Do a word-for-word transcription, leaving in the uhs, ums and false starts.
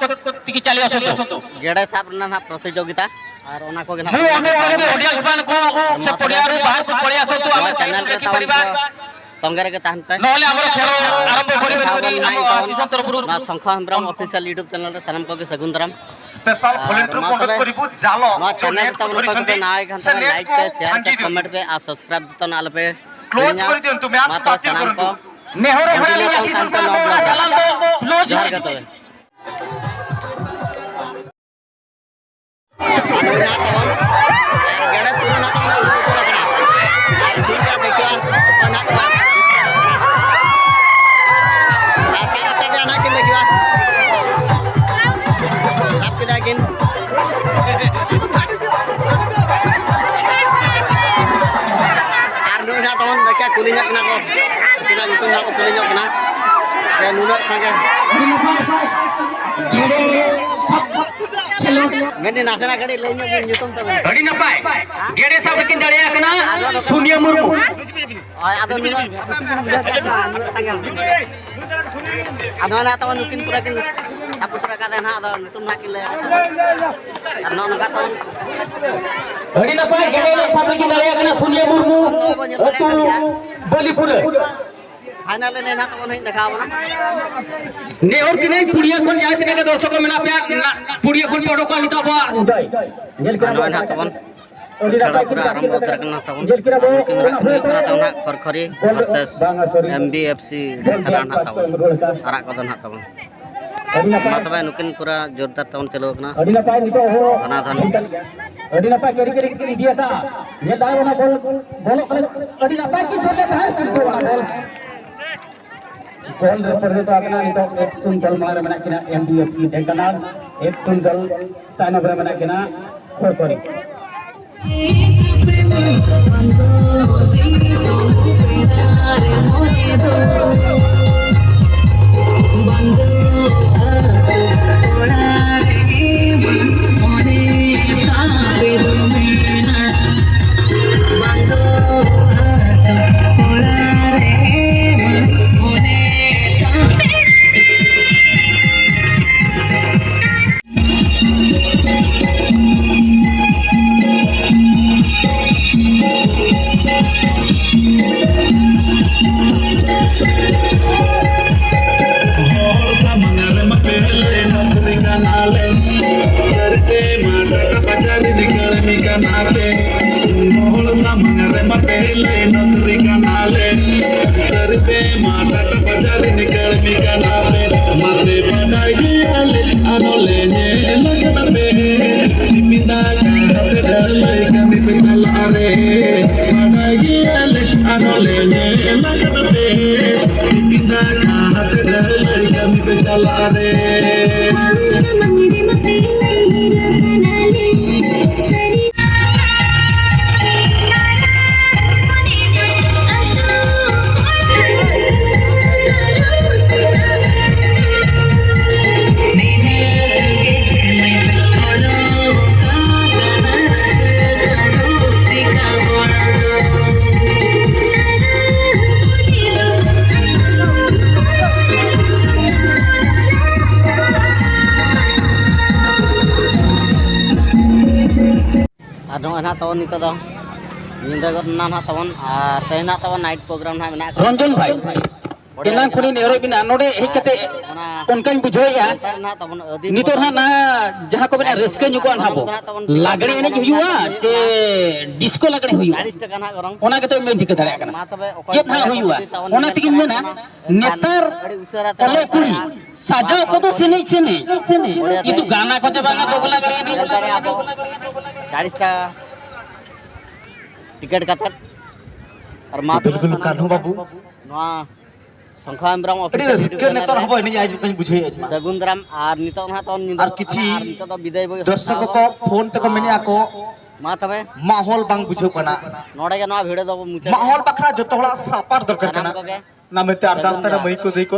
ᱥᱚᱛ ᱛᱮᱜᱮ ᱪᱟᱞᱮ ᱟᱥᱚᱱᱛᱚ᱾ ᱜᱮᱰᱮ ᱥᱟᱵ ᱨᱮᱱᱟᱜ ᱱᱟᱦᱟᱜ ᱯᱨᱚᱛᱤᱡᱳᱜᱤᱛᱟ ᱟᱨ ᱚᱱᱟ ᱠᱚᱜᱮ ᱱᱟᱦᱟᱜ ᱢᱩ ᱚᱱᱩ ᱚᱱᱩ ᱚᱰᱤᱭᱟ ᱵᱟᱱ ᱠᱚ ᱥᱮ ᱯᱚᱰᱤᱭᱟ ᱨᱮ ᱵᱟᱦᱟᱨ ᱠᱚ ᱯᱚᱲᱤᱭᱟ ᱥᱚᱛᱚ ᱟᱢ ᱪᱮᱱᱮᱞ ᱨᱮ ᱛᱟᱵᱚᱱ ᱯᱚᱨᱤᱵᱟᱨ᱾ ᱛᱚᱸᱜᱮ ᱨᱮᱜᱮ ᱛᱟᱦᱮᱱ ᱯᱮ᱾ ᱱᱚᱦᱞᱮ ᱟᱢᱨᱚ ᱠᱷᱮᱞᱳ ᱟᱨᱚᱢᱵᱚ ᱠᱚᱨᱤᱵᱮ ᱴᱷᱟᱶ ᱵᱚᱱ ᱮᱢᱟᱭ ᱛᱟᱵᱚᱱ᱾ ᱱᱚᱣᱟ ᱥᱚᱝᱠᱷᱟ ᱦᱮᱢᱵᱨᱚᱢ ᱚᱯᱷᱤᱥᱤᱭᱟᱞ YouTube ᱪᱮᱱᱮᱞ ᱨᱮ ᱥᱟᱱᱟᱢ ᱠᱚᱜᱮ ᱥᱟᱹᱜᱩᱱ ᱫᱟᱨᱟᱢ᱾ ᱟᱨ ᱢᱟ ᱛᱚᱵᱮ ᱱᱚᱣᱟ ᱪᱮᱱᱮᱞ ᱛᱟᱵᱚᱱ ᱚᱠᱚᱭ ᱠᱚᱯᱮ ᱱᱟᱣᱟ ᱠᱟᱱ ᱛᱟᱵᱚᱱᱟ, ᱞᱟᱭᱤᱠ ᱯᱮ, ᱥᱮᱭᱟᱨ ᱯᱮ, ᱠᱚᱢᱮᱱᱴ ᱯᱮ ᱟᱨ ᱥᱟᱵᱥᱠᱨᱟᱭᱤᱵ ᱡᱚᱛᱚ ᱟᱞᱚᱯᱮ ᱦᱤᱲᱤᱧᱟ᱾ ᱢᱟ ᱛᱚᱵᱮ ᱥᱟᱱᱟᱢ ᱠᱚ ᱱᱮᱦᱚᱨ ᱠᱚᱱᱴᱤᱱᱤᱭᱩ ᱛᱟᱵᱚᱱ ᱛᱟᱦᱮᱱ ᱯᱮ ᱱᱚᱣᱟ ᱵᱞᱚᱜ ᱨᱮ᱾ ᱡᱚᱦᱟᱨ ᱜᱮ ᱛᱚᱵᱮ᱾ ᱟᱨ ᱱᱩᱭ ᱱᱟᱦᱟᱜ ᱛᱟᱵᱚᱱ, ᱟᱨ ᱜᱮᱰᱮ ᱯᱩᱨᱟᱹ ᱱᱟᱦᱟᱜ ᱛᱟᱵᱚᱱ ᱩᱰᱩᱠ ᱩᱛᱟᱹᱨ ᱟᱠᱟᱱᱟ᱾ ᱟᱨ ᱴᱷᱤᱠ ᱜᱮᱭᱟ, ᱫᱮᱠᱷᱤᱣᱟ, ᱚᱠᱚᱭ ᱱᱟᱦᱟᱜ ᱠᱚ ᱟᱨ ᱥᱟᱵ ᱟᱠᱟᱫᱮᱭᱟ ᱱᱟᱦᱟᱜ ᱠᱤᱱ, ᱫᱮᱠᱷᱤᱣᱟ᱾ ᱥᱟᱵ ᱠᱮᱫᱟ ᱠᱤᱱ᱾ ᱟᱨ ᱱᱩᱭ ᱱᱟᱦᱟᱜ ᱛᱟᱵᱚᱱ, ᱫᱮᱠᱷᱤᱣᱟ, ᱠᱩᱞᱤ ᱧᱚᱜ ᱠᱟᱱᱟ ᱠᱚ᱾ ᱩᱱᱠᱤᱱᱟᱜ ᱧᱩᱛᱩᱢ ᱱᱟᱦᱟᱜ ᱠᱚ ᱠᱩᱞᱤ ᱧᱚᱜ ᱠᱟᱱᱟ᱾ ᱡᱮ ᱱᱩᱱᱟᱹᱜ ᱥᱟᱸᱜᱮ᱾ ᱟᱹᱰᱤ ᱱᱟᱯᱟᱭ᱾ ᱜᱮᱰᱮ ᱥᱟᱵ ᱠᱷᱮᱞᱳᱰ᱾ ᱢᱮᱱᱫᱟᱹᱧ ᱱᱟᱥᱮᱱᱟᱜ ᱠᱟᱹᱴᱤᱡ ᱞᱟᱹᱭ ᱧᱚᱜ ᱵᱤᱱ ᱧᱩᱛᱩᱢ ᱛᱟᱵᱤᱱ᱾ ᱟᱹᱰᱤ ᱱᱟᱯᱟᱭ᱾ ᱜᱮᱰᱮ ᱥᱟᱵ ᱨᱮᱠᱤᱱ ᱫᱟᱲᱮᱭᱟᱜ ᱠᱟᱱᱟ ᱥᱩᱱᱤᱭᱟ ᱢᱩᱨᱢᱩ᱾ ᱦᱳᱭ, ᱟᱫᱚ ᱱᱩᱱᱟᱹᱜ ᱵᱩᱡᱷᱟᱹᱣ ᱠᱮᱫ ᱠᱚᱣᱟ, ᱱᱩᱱᱟᱹᱜ ᱥᱟᱸᱜᱮ᱾ ᱟᱫᱚ ᱚᱱᱟ ᱛᱟᱵᱚᱱ ᱱᱩᱠᱤᱱ ᱯᱩᱨᱟᱹ ᱠᱤᱱ ᱥᱟᱵ ᱩᱛᱟᱹᱨ ᱟᱠᱟᱫᱟ ᱱᱟᱦᱟᱜ, ᱟᱫᱚ ᱧᱩᱛᱩᱢ ᱱᱟᱦᱟᱜ ᱠᱤᱱ ᱞᱟᱹᱭ ᱟᱠᱟᱫᱟ᱾ ᱟᱨ ᱱᱚᱜᱼᱚ ᱱᱚᱝᱠᱟ ᱛᱟᱵᱚᱱ᱾ ᱟᱹᱰᱤ ᱱᱟᱯᱟᱭ, ᱜᱮᱰᱮ ᱮᱱᱮᱡ ᱥᱟᱵ ᱨᱮᱠᱤᱱ ᱫᱟᱲᱮᱭᱟᱜ ᱠᱟᱱᱟ ᱥᱩᱱᱤᱭᱟ ᱢᱩᱨᱢᱩ, ᱟᱹᱛᱩ ᱵᱟᱹᱞᱤᱯᱩᱨᱟᱹ᱾ ᱯᱷᱟᱭᱱᱟᱞ ᱮᱱᱮᱡ ᱱᱟᱦᱟᱜ ᱛᱟᱵᱚᱱ ᱦᱮᱡ ᱫᱮᱠᱷᱟᱣ ᱟᱵᱚᱱᱟ᱾ ᱱᱮᱦᱚᱨ ᱠᱤᱱᱟᱹᱧ ᱯᱩᱲᱤᱭᱟᱹ ᱠᱷᱚᱱ ᱡᱟᱦᱟᱸ ᱛᱤᱱᱟᱹᱜ ᱜᱮ ᱫᱚᱨᱥᱚᱠ ᱠᱚ ᱢᱮᱱᱟᱜ ᱯᱮᱭᱟ, ᱱᱟ-, ᱯᱩᱲᱤᱭᱟᱹ ᱠᱷᱚᱱ ᱯᱮ ᱚᱰᱚᱠᱚᱜᱼᱟ ᱱᱤᱛᱚᱜ ᱟᱵᱚᱣᱟᱜ᱾ ᱟᱨ ᱱᱚᱜᱼᱚᱭ ᱱᱟᱦᱟᱜ ᱛᱟᱵᱚᱱ ᱠᱷᱮᱞᱟ ᱯᱩᱨᱟᱹ ᱟᱨᱟᱢᱵᱚ ᱩᱛᱟᱹᱨ ᱠᱟᱱᱟ ᱛᱟᱵᱚᱱ᱾ ᱟᱨ ᱱᱩᱠᱤᱱ ᱨᱟᱜ ᱦᱩᱭᱩᱜ ᱠᱟᱱᱟ ᱛᱟᱵᱚᱱ ᱱᱟᱦᱟᱜ ᱠᱷᱚᱨᱠᱷᱚᱨᱤ versus M B F C ᱰᱷᱮᱠᱟᱱᱟ ᱱᱟᱦᱟᱜ ᱛᱟᱵᱚᱱ᱾ ᱟᱨᱟᱜ ᱠᱚᱫᱚ ᱱᱟᱦᱟᱜ ᱛᱟᱵᱚᱱ᱾ ᱢᱟ ᱛᱚᱵᱮ ᱱᱩᱠᱤᱱ ᱯᱩᱨᱟᱹ ᱡᱳᱨᱫᱟᱨ ᱛᱟᱵᱚᱱ ᱪᱟᱹᱞᱩ ᱟᱠᱟᱱᱟ᱾ ᱟᱹᱰᱤ ᱱᱟᱯᱟᱭ, ᱱᱤᱛᱚᱜ ᱦᱚᱸ ᱫᱷᱟᱱᱟ ᱫᱷᱟᱱ᱾ ᱟᱹᱰᱤ ᱱᱟᱯᱟᱭ ᱠᱟᱹᱨᱤ ᱠᱟᱹᱨᱤ ᱠᱤᱱ ᱤᱫᱤᱭᱮᱫᱟ᱾ ᱧᱮᱞ ᱫᱟᱲᱮᱭᱟᱜ ᱠᱟᱱᱟ ᱵᱚᱞ ᱵᱚᱞᱚᱜ ᱠᱟᱱᱟ᱾ ᱟᱹᱰᱤ ᱱᱟᱯᱟᱭ ᱠᱤᱱ ᱪᱷᱚᱰ ᱞᱮᱫ ᱛᱟᱦᱮᱸᱫ, ᱠᱤᱱᱛᱩ ᱚᱱᱟ ᱵᱚᱞ ᱜᱳᱞ ᱨᱮ ᱯᱚᱨᱤᱱᱚᱛ ᱟᱠᱟᱱᱟ᱾ ᱱᱤᱛᱚᱜ ᱮᱠ ᱥᱩᱱ ᱜᱳᱞ ᱢᱟᱲᱟᱝ ᱨᱮ ᱢᱮᱱᱟᱜ ᱠᱤᱱᱟ M B F C Dhenkanal, ᱮᱠ ᱥᱩᱱ ᱜᱳᱞ ᱛᱟᱭᱱᱚᱢ ᱨᱮ ᱢᱮᱱᱟᱜ ᱠᱤᱱᱟ ᱠᱷᱚᱨᱠᱚᱨᱤ᱾ ᱦᱚᱲ ᱥᱟᱢᱟᱝ ᱨᱮ ᱢᱟᱯᱮ ᱞᱟᱹᱭ ᱱᱚᱠᱨᱤ ᱠᱟᱱᱟᱞᱮ, ᱥᱟᱹᱨᱤᱛᱮ ᱢᱟ ᱴᱟᱠᱟ ᱯᱟᱪᱟᱨ ᱨᱤᱱ ᱠᱟᱹᱲᱢᱤ ᱠᱟᱱᱟᱯᱮ᱾ ᱦᱚᱲ ᱥᱟᱢᱟᱝ ᱨᱮ ᱢᱟᱯᱮ ᱞᱟᱹᱭ ᱱᱚᱠᱨᱤ ᱠᱟᱱᱟᱞᱮ, ᱥᱟᱹᱨᱤᱛᱮ ᱢᱟ ᱴᱟᱠᱟ ᱯᱟᱪᱟᱨ ᱨᱤᱱ ᱠᱟᱹᱲᱢᱤ ᱠᱟᱱᱟᱯᱮ᱾ ᱢᱟᱯᱮ ᱵᱟᱰᱟᱭ ᱜᱮᱭᱟᱞᱮ ᱟᱨᱚ ᱞᱮ ᱧᱮᱞ ᱠᱟᱫᱟ ᱯᱮ, ᱴᱤᱯᱤᱱ ᱫᱟᱠᱟ ᱦᱟᱛᱮ ᱰᱷᱟᱹᱞᱟᱹᱭ ᱠᱟᱹᱢᱤ ᱯᱮ ᱪᱟᱞᱟᱜ ᱨᱮ᱾ ᱵᱟᱰᱟᱭ ᱜᱮᱭᱟᱞᱮ ᱟᱨᱚ ᱞᱮ ᱧᱮᱞ ᱠᱟᱫᱟ ᱯᱮ, ᱴᱤᱯᱤᱱ ᱫᱟᱠᱟ ᱦᱟᱛᱮ ᱰᱷᱟᱹᱞᱟᱹᱭ ᱠᱟᱹᱢᱤ ᱯᱮ ᱪᱟᱞᱟᱜ ᱨᱮ᱾ ᱟᱨ ᱱᱚᱜᱼᱚᱭ ᱱᱟᱦᱟᱜ ᱛᱟᱵᱚᱱ ᱱᱤᱛᱚᱜ ᱫᱚ ᱧᱤᱫᱟᱹ ᱜᱚᱫ ᱮᱱᱟ ᱱᱟᱦᱟᱜ ᱛᱟᱵᱚᱱ, ᱟᱨ ᱛᱮᱦᱮᱧ ᱱᱟᱦᱟᱜ ᱛᱟᱵᱚᱱ night program ᱱᱟᱦᱟᱜ ᱢᱮᱱᱟᱜ ᱟᱠᱟᱫ᱾ ᱨᱚᱧᱡᱚᱱ ᱵᱷᱟᱭ, ᱚᱸᱰᱮ ᱮᱱᱟᱝ ᱠᱷᱚᱱᱤᱧ ᱱᱮᱦᱚᱨᱮᱫ ᱵᱮᱱᱟ, ᱱᱚᱰᱮ ᱦᱮᱡ ᱠᱟᱛᱮ ᱚᱱᱟ ᱚᱱᱠᱟᱧ ᱵᱩᱡᱷᱟᱹᱣᱮᱫᱼᱟ᱾ ᱱᱟᱦᱟᱜ ᱛᱟᱵᱚᱱ ᱟᱹᱫᱤᱢ ᱱᱤᱛᱚᱜ ᱱᱟᱦᱟᱜ ᱱᱟ ᱡᱟᱦᱟᱸ ᱠᱚ ᱢᱮᱱᱟ, ᱨᱟᱹᱥᱠᱟᱹ ᱧᱚᱜᱚᱜᱼᱟ ᱱᱟᱦᱟᱜ ᱵᱚ᱾ ᱞᱟᱜᱽᱲᱮ ᱮᱱᱮᱡ ᱦᱩᱭᱩᱜᱼᱟ ᱪᱮ ᱰᱤᱥᱠᱳ ᱞᱟᱜᱽᱲᱮ ᱦᱩᱭᱩᱜᱼᱟ? ᱪᱟᱞᱤᱥ ᱴᱟᱠᱟ ᱱᱟᱦᱟᱜ ᱜᱚᱱᱚᱝ᱾ ᱚᱱᱟ ᱜᱮᱛᱚ ᱤᱧ ᱵᱟᱹᱧ ᱴᱷᱤᱠᱟᱹ ᱫᱟᱲᱮᱭᱟᱜ ᱠᱟᱱᱟ᱾ ᱢᱟ ᱛᱚᱵᱮ ᱚᱠᱚᱭ ᱪᱮᱫ ᱱᱟᱦᱟᱜ ᱠᱚ ᱦᱩᱭᱩᱜᱼᱟ? ᱤᱫᱤ ᱛᱟᱵᱚᱱ ᱚᱱᱟ ᱢᱮᱱ ᱛᱮᱜᱤᱧ ᱠᱟᱱᱟ ᱢᱮᱱᱟ, ᱠᱟᱱᱟ᱾ ᱱᱮᱛᱟᱨ ᱮᱱᱠᱷᱟᱱ ᱟᱹᱰᱤ ᱩᱥᱟᱹᱨᱟ ᱛᱮ ᱚᱞᱚᱜ ᱠᱩᱲᱤ ᱥᱟᱡᱟᱣ ᱠᱚᱫᱚ ᱥᱮᱱᱮᱡ ᱥᱮᱱᱮᱡ, ᱠᱤᱱᱛᱩ ᱜᱟᱱᱟ ᱠᱚ ᱪᱮ ᱵᱟᱝᱟ ᱵᱟᱹᱵᱩ ᱞᱟᱜᱽᱲᱮ ᱮᱱᱮᱡ? ᱧᱮᱞ ᱫᱟᱲᱮᱭᱟᱜᱼᱟ ᱵᱚ, ᱪᱟᱞᱤᱥ ᱴᱟᱠᱟ ᱴᱤᱠᱤᱴ ᱠᱟᱛᱮᱫ᱾ ᱟᱨ ᱢᱟ ᱛᱚᱵᱮ ᱵᱤᱞᱠᱩᱞ ᱥᱟᱱᱟᱢ ᱠᱟᱹᱱᱦᱩ ᱠᱚᱜᱮ ᱵᱟᱹᱵᱩ᱾ ᱱᱚᱣᱟ ᱥᱚᱝᱠᱷᱟ ᱦᱮᱢᱵᱨᱚᱢ ᱟᱹᱰᱤ official ᱨᱟᱹᱥᱠᱟᱹ YouTube channel ᱱᱤᱛᱚᱜ ᱨᱮ ᱦᱚᱸᱵᱚ ᱮᱱᱮᱡ ᱟᱭ ᱵᱚᱱ ᱵᱩᱡᱷᱟᱹᱣᱮᱫ ᱢᱟ᱾ ᱥᱟᱹᱜᱩᱱ ᱫᱟᱨᱟᱢ᱾ ᱟᱨ ᱱᱤᱛᱚᱜ ᱱᱟᱦᱟᱜ ᱛᱟᱵᱚᱱ ᱧᱤᱫᱟᱹ ᱟᱨ ᱜᱚᱫ ᱠᱤᱪᱷᱤ ᱟᱠᱟᱱᱟ, ᱟᱨ ᱱᱤᱛᱚᱜ ᱫᱚ ᱵᱤᱫᱟᱹᱭ ᱵᱚ ᱫᱚᱨᱥᱚᱠ ᱮᱦᱚᱵᱟ᱾ ᱠᱚ ᱯᱷᱳᱱ ᱛᱮᱠᱚ ᱢᱮᱱᱮᱫᱼᱟ ᱠᱚ, ᱢᱟ ᱛᱚᱵᱮ ᱢᱟᱦᱚᱞ ᱵᱟᱝ ᱵᱩᱡᱷᱟᱹᱜ ᱠᱟᱱᱟ᱾ ᱱᱚᱰᱮ ᱜᱮ ᱱᱚᱣᱟ ᱵᱷᱤᱰᱤᱭᱳ ᱫᱚ ᱢᱩᱪᱟᱹᱫ᱾ ᱢᱟᱦᱚᱞ ᱵᱟᱠᱷᱨᱟ ᱡᱚᱛᱚ ᱦᱚᱲᱟᱜ ᱥᱟᱯᱟᱴ ᱫᱚᱨᱠᱟᱨ ᱠᱟᱱᱟ᱾ ᱥᱟᱱᱟᱢ ᱠᱚᱜᱮ ᱚᱱᱟ ᱢᱮᱱᱛᱮ ᱟᱨᱫᱟᱥ ᱛᱟᱦᱮᱱᱟ, ᱢᱟᱹᱭ ᱠᱚ ᱫᱟᱹᱭ ᱠᱚ,